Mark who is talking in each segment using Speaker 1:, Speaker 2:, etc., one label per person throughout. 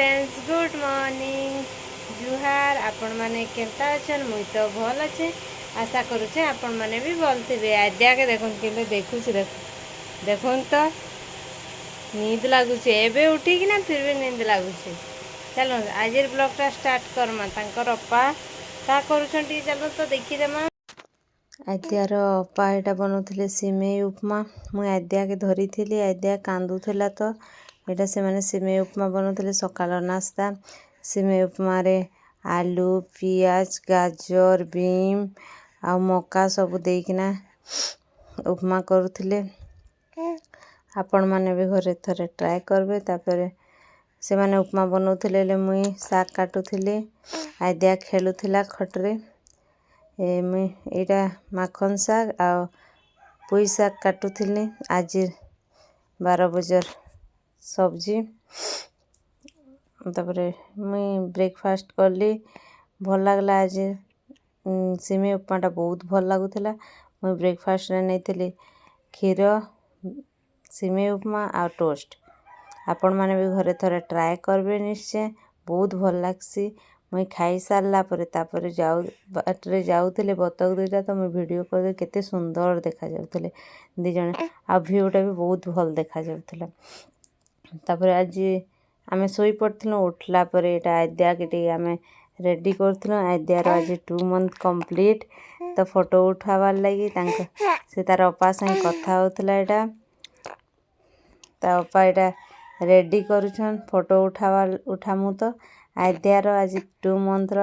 Speaker 1: Friends, good morning, ଜୁହାର। ଆପଣମାନେ କେନ୍ତା ଅଛନ୍? ମୁଇଁ ତ ଭଲ୍ ଅଛେ। ଆଶା କରୁଛେ ଆପଣମାନେ ବି ଭଲ୍ ଥିବେ। ଆଦ୍ୟାକେ ଦେଖୁନ୍, କେନ୍ତା ଦେଖୁଛି। ଦେଖ, ଦେଖୁନ୍ ତ, ନିଦ ଲାଗୁছে। ଏବେ ଉଠିକିନା ଫିର୍ ବି ନିଦ ଲାଗୁছে। ଚାଲୁନ୍, ଆଜିର ବ୍ଲଗ୍ଟା ଷ୍ଟାର୍ଟ କର୍ମା। ତାଙ୍କର ଅପା କା କରୁଛନ୍, ଟିକେ ଚାଲୁନ୍ ତ ଦେଖିଦେମା। ଆଦ୍ୟାର ଅପା ଏଇଟା ବନଉଥିଲେ ସିମେଇ ଉପମା। ମୁଇଁ ଆଦ୍ୟାକେ ଧରିଥିଲି, ଆଦ୍ୟା କାନ୍ଦୁଥିଲା ତ। ଏଇଟା ସେମାନେ ସିମେଇ ଉପମା ବନଉଥିଲେ, ସକାଳ ନାସ୍ତା। ସିମେଇ ଉପମାରେ ଆଲୁ, ପିଆଜ, ଗାଜର, ବିମ୍ ଆଉ ମକା ସବୁ ଦେଇକିନା ଉପମା କରୁଥିଲେ। ଆପଣମାନେ ବି ଘରେ ଥରେ ଟ୍ରାଏ କରିବେ। ତାପରେ ସେମାନେ ଉପମା ବନଉଥିଲେ ହେଲେ ମୁଇଁ ଶାଗ କାଟୁଥିଲି। ଆଦ୍ୟା ଖେଳୁଥିଲା ଖଟରେ। ଏ ମୁଇଁ ଏଇଟା ମାଖନ ଶାଗ ଆଉ ପୁଇ ଶାଗ କାଟୁଥିଲି, ଆଜି 12 ବଜାର ସବଜି। ତାପରେ ମୁଇଁ ବ୍ରେକଫାଷ୍ଟ କଲି। ଭଲ ଲାଗିଲା ଆଜି ସିମେଇ ଉପମାଟା, ବହୁତ ଭଲ ଲାଗୁଥିଲା। ମୁଇଁ ବ୍ରେକଫାଷ୍ଟରେ ନେଇଥିଲି କ୍ଷୀର, ସିମେଇ ଉପମା ଆଉ ଟୋଷ୍ଟ। ଆପଣମାନେ ବି ଘରେ ଥରେ ଟ୍ରାଏ କରିବେ ନିଶ୍ଚୟ, ବହୁତ ଭଲ ଲାଗ୍ସି। ମୁଇଁ ଖାଇସାରିଲା ପରେ ତାପରେ ଯାଉ ବାଟରେ ଯାଉଥିଲେ ବତକ ଦୁଇଟା ତ ମୁଇଁ ଭିଡ଼ିଓ କରି, କେତେ ସୁନ୍ଦର ଦେଖାଯାଉଥିଲେ ଦୁଇ ଜଣ ଆଉ ଭିଉଟା ବି ବହୁତ ଭଲ ଦେଖାଯାଉଥିଲା। ତାପରେ ଆଜି ଆମେ ଶୋଇପଡ଼ିଥିଲୁ। ଉଠିଲା ପରେ ଏଇଟା ଆଦ୍ୟାକେ ଟିକେ ଆମେ ରେଡ଼ି କରୁଥିଲୁ। ଆଦ୍ୟାର ଆଜି 2 ମନ୍ଥ କମ୍ପ୍ଲିଟ୍ ତ ଫଟୋ ଉଠାବାର୍ ଲାଗି ତାଙ୍କ ସେ ତାର ଅପା ସାଙ୍ଗେ କଥା ହଉଥିଲା। ଏଇଟା ତା ଅପା ଏଇଟା ରେଡ଼ି କରୁଛନ୍, ଫଟୋ ଉଠାବାର୍ ଉଠାମୁ ତ। ଆଦ୍ୟାର ଆଜି 2 ମନ୍ଥର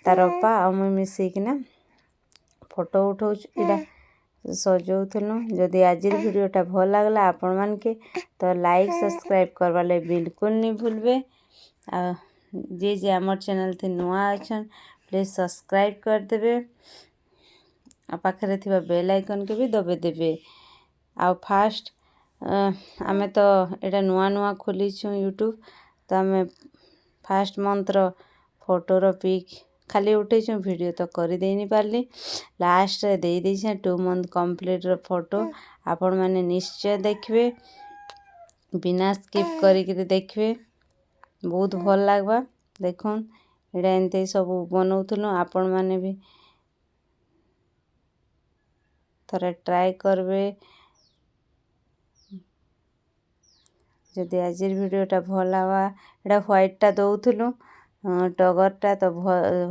Speaker 1: ତାର ଅପା ଆଉ ମୁଇଁ ମିଶିକିନା ଫଟୋ ଉଠଉଛୁ, ଏଇଟା ସଜଉଥିଲୁ। ଯଦି ଆଜିର ଭିଡ଼ିଓଟା ଭଲ ଲାଗଲା ଆପଣମାନକେ ତ ଲାଇକ୍, ସବସ୍କ୍ରାଇବ୍ କରବାର୍ ଲାଗି ବିଲକୁଲ ନି ଭୁଲବେ। ଆଉ ଯିଏ ଯିଏ ଆମର ଚ୍ୟାନେଲ୍ ଥି ନୂଆ ଅଛନ୍, ପ୍ଲିଜ୍ ସବସ୍କ୍ରାଇବ୍ କରିଦେବେ ଆଉ ପାଖରେ ଥିବା ବେଲ୍ ଆଇକନ୍କେ ବି ଦବେଇ ଦେବେ। ଆଉ ଫାଷ୍ଟ ଆମେ ତ ଏଇଟା ନୂଆ ନୂଆ ଖୋଲିଛୁଁ ୟୁଟ୍ୟୁବ୍ ତ ଆମେ ଫାଷ୍ଟ ମନ୍ଥର ଫଟୋର ପିକ୍ ଖାଲି ଉଠେଇଛୁଁ, ଭିଡ଼ିଓ ତ କରିଦେଇ ନି ପାରିଲି। ଲାଷ୍ଟରେ ଦେଇ ଦେଇଛେଁ 2 ମନ୍ଥ କମ୍ପ୍ଲିଟ୍ର ଫଟୋ। ଆପଣମାନେ ନିଶ୍ଚୟ ଦେଖିବେ, ବିନା ସ୍କିପ୍ କରିକିରି ଦେଖିବେ, ବହୁତ ଭଲ ଲାଗ୍ବା। ଦେଖୁନ୍, ଏଇଟା ଏମିତି ସବୁ ବନଉଥିଲୁ। ଆପଣମାନେ ବି ଥରେ ଟ୍ରାଏ କରିବେ। ଯଦି ଆଜିର ଭିଡ଼ିଓଟା ଭଲ ହେବା, ଏଇଟା ହ୍ୱାଇଟ୍ଟା ଦଉଥିଲୁ ଟଗରଟା ତ,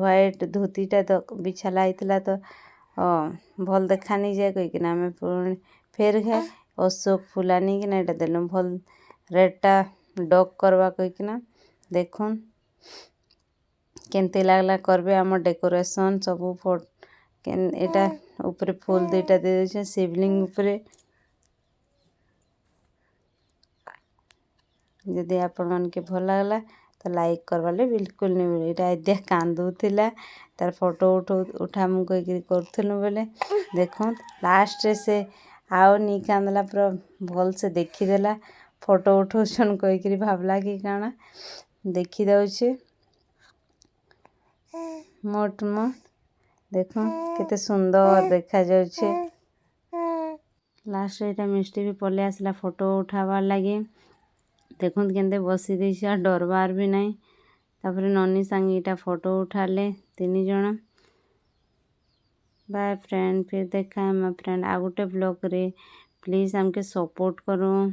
Speaker 1: ହ୍ୱାଇଟ୍ ଧୋତିଟା ତ ବିଛାଲା ହେଇଥିଲା ତ ଭଲ୍ ଦେଖା ନି ଯାଏ କହିକିନା ଆମେ ପୁଣି ଫେର୍ ଘେ ଅଶୋକ ଫୁଲ ଆନିକିନା ଏଇଟା ଦେଲୁ, ଭଲ୍ ରେଡ଼୍ଟା ଡକ୍ କରବା କହିକିନା। ଦେଖୁନ୍, କେନ୍ତି ଲାଗଲା କରବେ ଆମ ଡେକୋରେସନ୍ ସବୁ। ଏଇଟା ଉପରେ ଫୁଲ ଦୁଇଟା ଦେଇ ଦେଇଛେ ଶିବଲିଙ୍ଗ ଉପରେ। ଯଦି ଆପଣମାନକେ ଭଲ ଲାଗଲା ତ ଲାଇକ୍ କରବାର୍ ଲାଗି ବିଲକୁଲ ନି ଭୁଲବେ। ଏଇଟା ଆଦ୍ୟା କାନ୍ଦୁଥିଲା, ତାର ଫଟୋ ଉଠାମୁ କହିକିରି କରୁଥିଲୁ ବେଲେ। ଦେଖୁନ୍, ଲାଷ୍ଟରେ ସେ ଆଉ ନି କାନ୍ଦଲା, ପୁରା ଭଲସେ ଦେଖିଦେଲା। ଫଟୋ ଉଠଉଛନ୍ କହିକିରି ଭାବଲା କି କାଣା, ଦେଖିଦଉଛେ। ମୋଟ ମୋଟ ଦେଖୁନ୍, କେତେ ସୁନ୍ଦର ଦେଖାଯାଉଛେ। ଲାଷ୍ଟରେ ଏଇଟା ମିଷ୍ଟି ବି ପଲେଇ ଆସିଲା ଫଟୋ ଉଠାବାର୍ ଲାଗି। ଦେଖୁନ୍, କେନ୍ତେ ବସି ଦେଇଛେ ଆଉ ଡରବାର୍ ବି ନାଇଁ। ତାପରେ ନନି ସାଙ୍ଗେ ଏଇଟା ଫଟୋ ଉଠାଲେ ତିନି ଜଣ। ବାଏ ଫ୍ରେଣ୍ଡ, ଫିର୍ ଦେଖା ହେମା ଫ୍ରେଣ୍ଡ ଆଉ ଗୋଟେ ବ୍ଲଗ୍ରେ। ପ୍ଲିଜ୍ ଆମକେ ସପୋର୍ଟ କରୁନ୍।